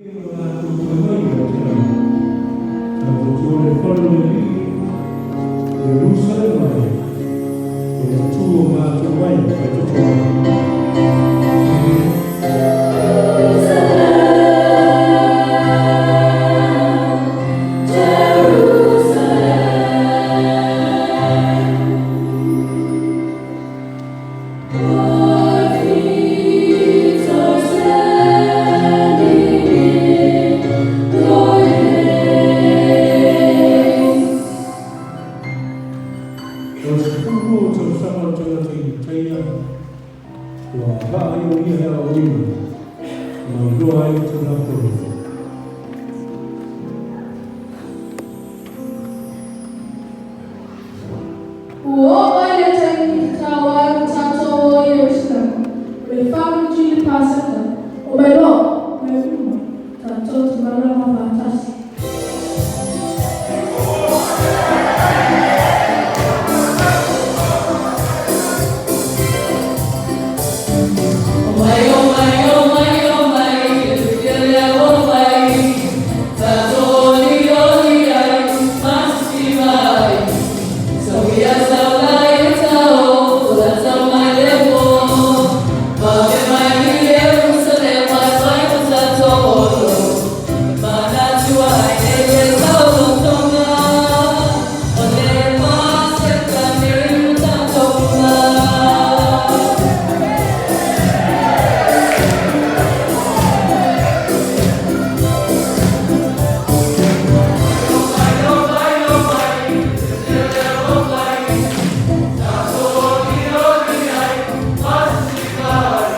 Ua oo mai le taimi i tatao ai le tatou o i Ierusalema, o le faamanatuina Paseka. Omai loa, mai uma, tatou te malama faatasi. Omai, omai, omai, omai, e te lea omai, tatou olioli ai, masima ai. Sauia saula e tau, o la tau mai le pō. Vave mai i Ierusalema, mai o tatou olo. Manatu ai e le tautoga, o le Paseka nei o tatou uma. Omai, omai, e te lea omai, tatou olioli ai, masima ai.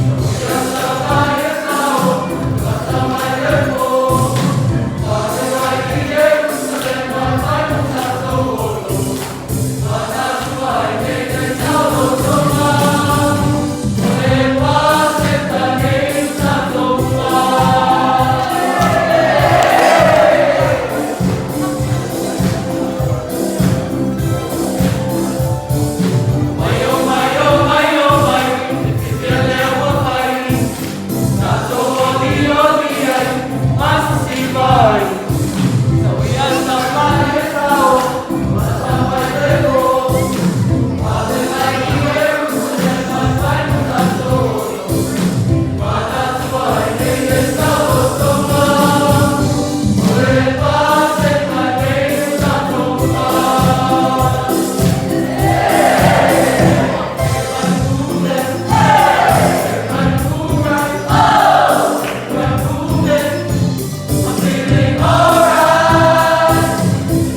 Sauia saula e tau, o la tau mai le pō. Vave mai i Ierusalema, mai o tatou olo. Manatu ai e le tautoga, o le Paseka nei o tatou uma. Omai, omai, omai, omai, e te lea omai, tatou olioli ai, masima ai. Sauia saula e tau, o la tau mai le pō. Vave mai i Ierusalema, mai o tatou olo. Manatu ai e le tautoga, o le Paseka nei o tatou uma. Everybody move right, everybody moving. I'm feeling alright.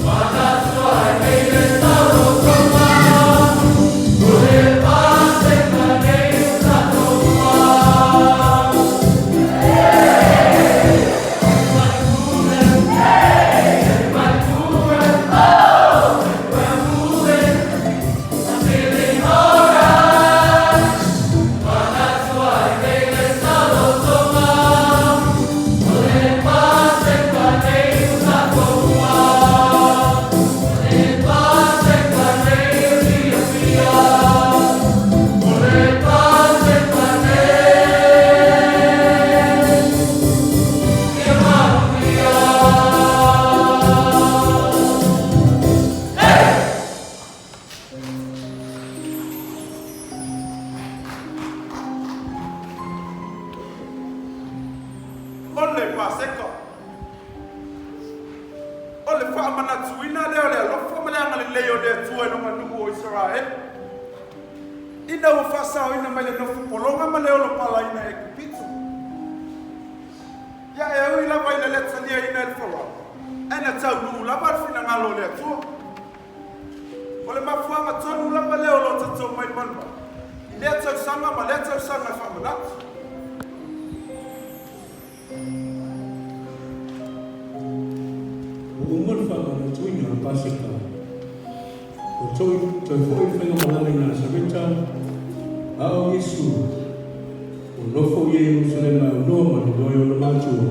Manatu ai e le tautoga, o le Paseka nei o tatou uma. Everybody moving, everybody move right, everybody moving. I'm feeling alright. Manatu ai e le tautoga, o le Paseka nei o tatou uma. O le Paseka nei o fiafia. O le Paseka nei ia manuia. Hey! O le Paseka. O le faamanatuina lea o le alofa ma le agalelei o le Atua i lona nuu o Isaraelu, ina ua faasaoina mai le nofo pologa ma le olo palaina i Aikupito. Ia e ui lava ina le taliaina e le Farao, ae na taunuu lava le finagalo o le Atua. O le mafuaaga tonu lava lea o lo tatou mai malumalu i lea tausaga ma lea tausaga e faamanatu. Ua uma le faamanatuina o le Paseka. Ua toe foi le faigamalaga i Nasareta, a o Iesu, ua nofo ia i Ierusalema e aunoa ma le moe o ona matua.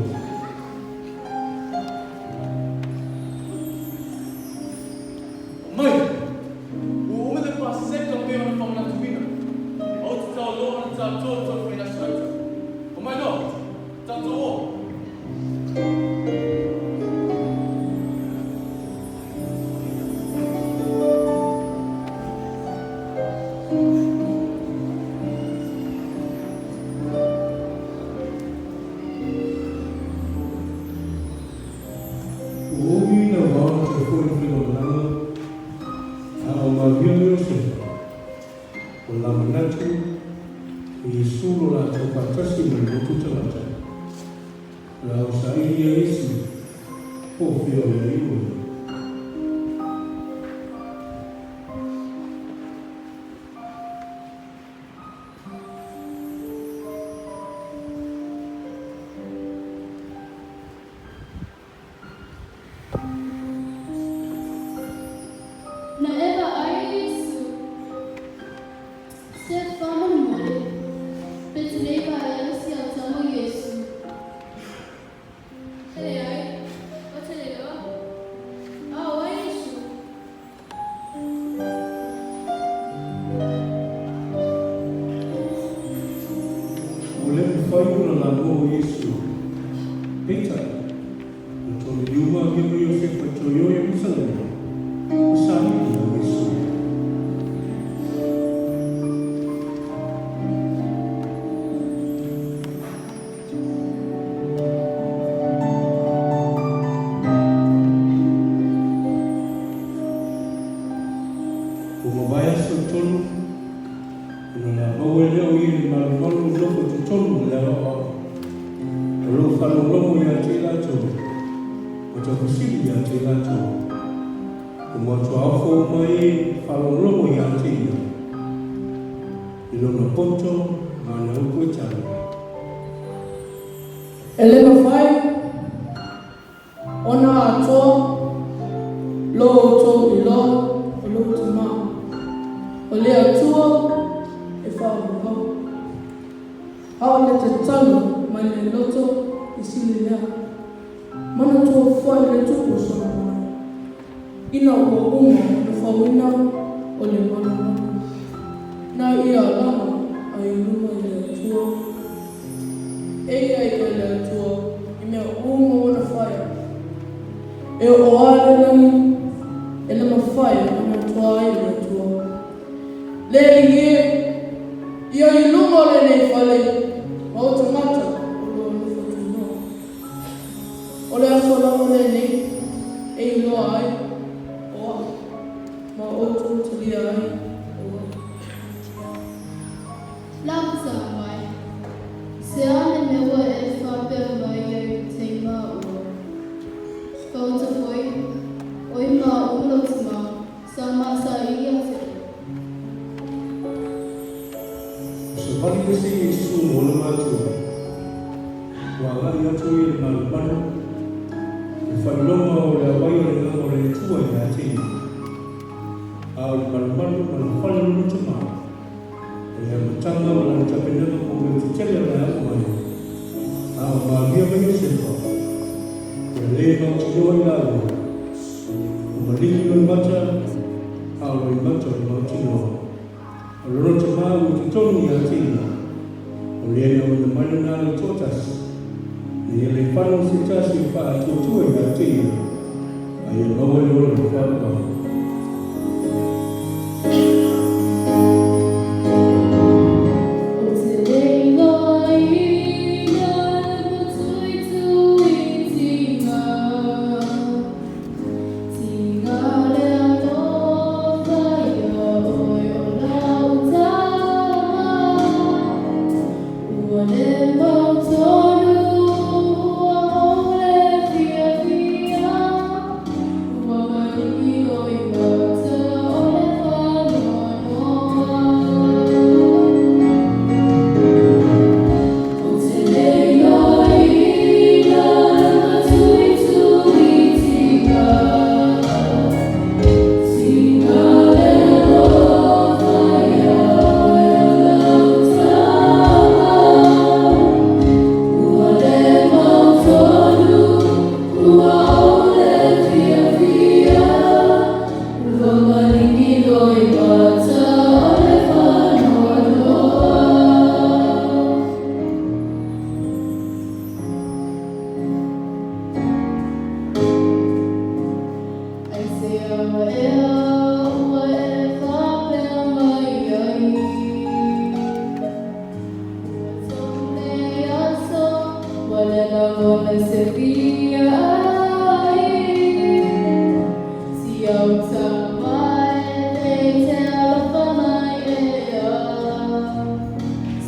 Omai, ua uma le Paseka pei ona faamanatuina, a o tatao loa ona tatou taumafai Nasareta. Omai loa, tatou o. faatasi ma le loto tagata. O le a saili ia Iesu, po o fea o i ai oe. Na e vaai e Iesu, se faamolemole, pe te le vaai si au tama o Iesu. E leai, ou te le iloa. A o ai Iesu? Ua le mafai ona lagoa o Iesu. Peitai, na toliliu Maria ma Iosefa e toe o i Ierusalema, ma saili ia Iesu. Ua mavae aso e tolu, ona lamau ai lea o ia i le malumalu o nofo i totonu o le aoaoga, o lo o faalogologo ia te i latou, ma taufesili ia te i latou. Ua matuaofo uma e faalogologo ia te ia, i lona poto ma ana upu e tali. E le mafai ona atoa lo outou iloa o lou Tama, o le Atua e faaauau. A o le tatalo mai le loto e sili lea. Manatua foi le Tupu o Solomona, ina ua uma ona fauina o le malumalu, na ia alaga ai i luma i le Atua. E ia ia le Atua i mea uma ua na faia. E oo lava le lagi, e le mafai ona atoa ai le Atua. Le alii e, ia i luga o lenei fale ma o tagata o lo o nofo tunoa. O le aso lava lenei e iloa ai o au, ma outou talia ai o au. Lau mai, se a le mea ua e faapea mai ai ou te i maua? Faauta foi, oi maua ma lou tama, sa ma saili ia te oe. Ua savali ese Iesu ma ona matua, ua agai atu ia i le malumalu, i le faailoga o le auai o le Agaga o le Atua ia te ia. A o le malumalu ma le fale o lona tama, o le amataga o lana tapenaga mo mea tetele o le a oo mai, a o Maria ma Iosefa, ua le mautinoa i laua, ua maligi loimata, a o loimata o le mautinoa. O lona tama ua i totonu ia te ia, o lea na auina mai lona Alo toatasi, ina ia le fano se tasi e faatuatua ia te ia, a ia maua le ola faaauau. Ou te le iloaina le mutuituitiga, tiga le alofa ia oe o lau tama. Ua le mautonu, ua ou le fiafia, ua maligi loimata o le faanoanoa. Ou te le iloaina le matuituitiga, tiga le alofa ia oe o lau tama. Ua le mautonu, ua ou le fiafia, ua maligi loimata o le faanoanoa. Aisea ea ua e faapea mai ai? Ua tolu nei aso, ua le lagona se fia ai. Si au tama e te alofa mai ea.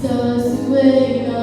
Sa sueina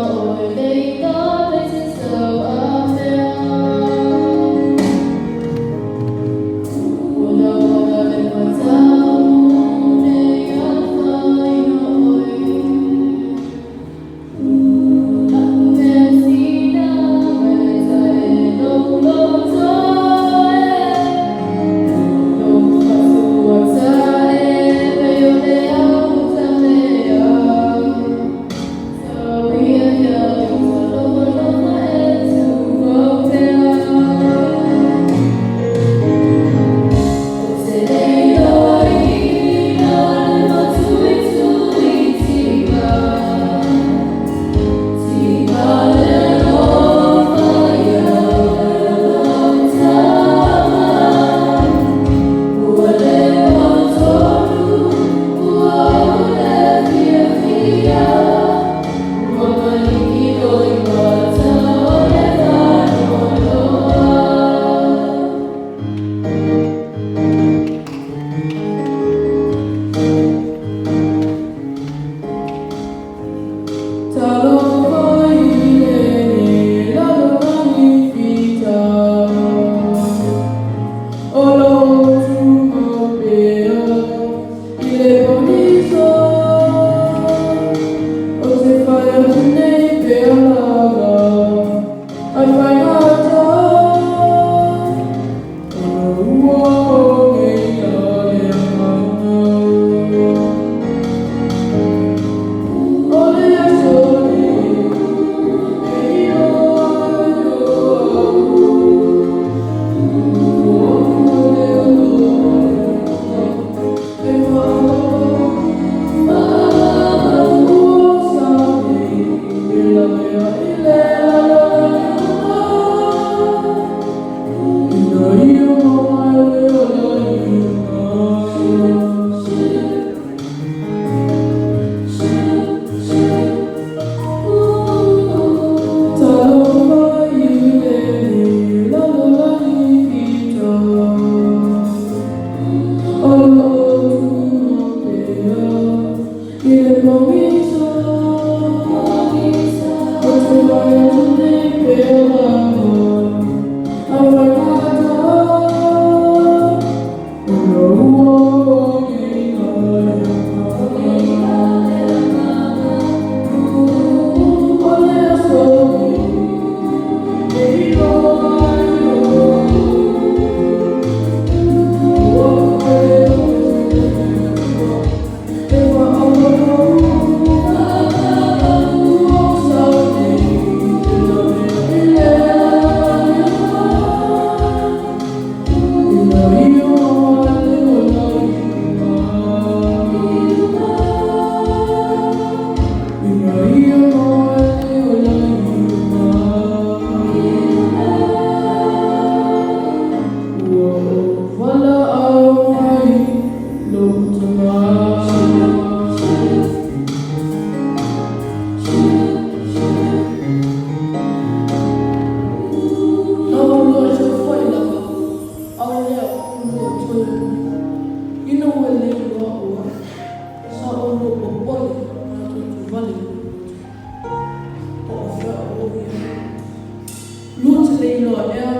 te le iloa ea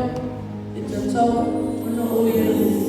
e tatau ona ou i ai.